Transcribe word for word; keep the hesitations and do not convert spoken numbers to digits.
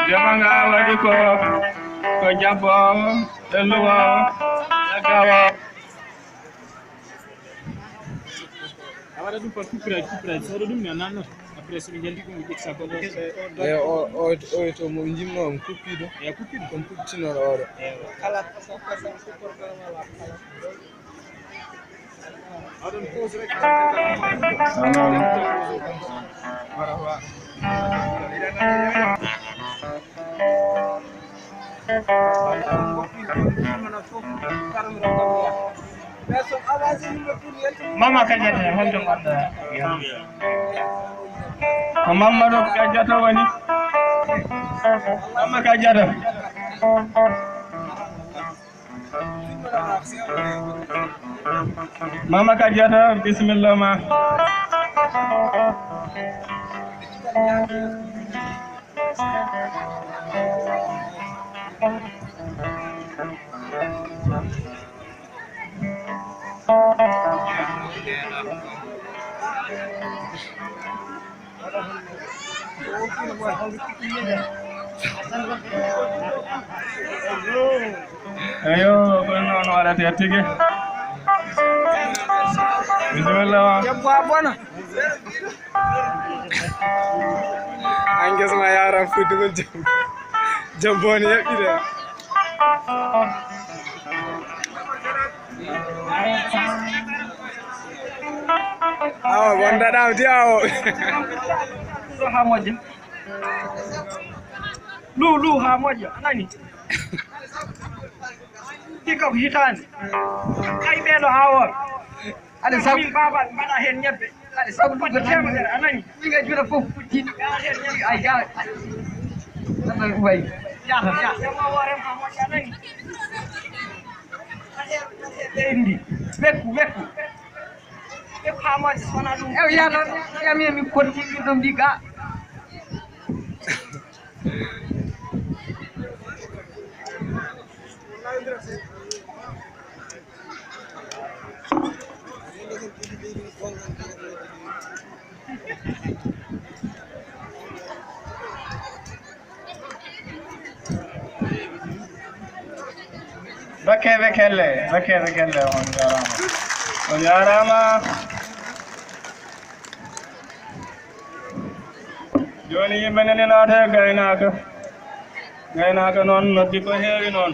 Jomanga waɗi ko, ko jabbo, e luwo, e gawo. A waɗa ɗum par coupurage, coupurage. So waɗa ɗum, mi a nanno. Après, so ɓe njalti ɗum, ɓe ƴetti ko. E o, o, o to mo jimno on, kuppiɗo. E kuppiɗo. Kon puccino oɗo. Ewa. Kala ko sokka sa supporter wala kala. Mama Kadiata, honto mbaɗɗa? Ko Mamadou Kadiata woni. Mama Kadiata. Mama Kadiata, bisimilla ma. Eyo, kono noon waɗata tigi. Bisimilla ma. Debbo a bona. An guesa ma yaaram fuɗɗugol jam. Jam boni yaɓɓi de. Awa, wondaɗam di awo. Ɗo ha moƴƴa. Lu, lu, ha moƴƴa. A nani? Ɗi kam hitaande. Ay, ɓeeɗo haa wooɓe. Aɗa sabu min baaba mbaɗa heen ñebbe. Aɗa sabu ɗum ko teemedere, a nani? Ɗiga juuɗe fof futti. Ay, ga. Aɗa way. Yaha, yaha. Rema o, rema o, a nani? Ɓeydi. Wekku, wekku. Wekku haa moƴƴa, so wonaa ɗum. Ew, yaha noon. Yami, mi kotti ɗum ɗo mbi ga. Bakkee ɓe kelle, bakkee ɓe kelle, on njaaraama. On njaaraama. Jooni yimɓe nani naata e gaynaaka. Gaynaaka noon noddi ko heewi noon.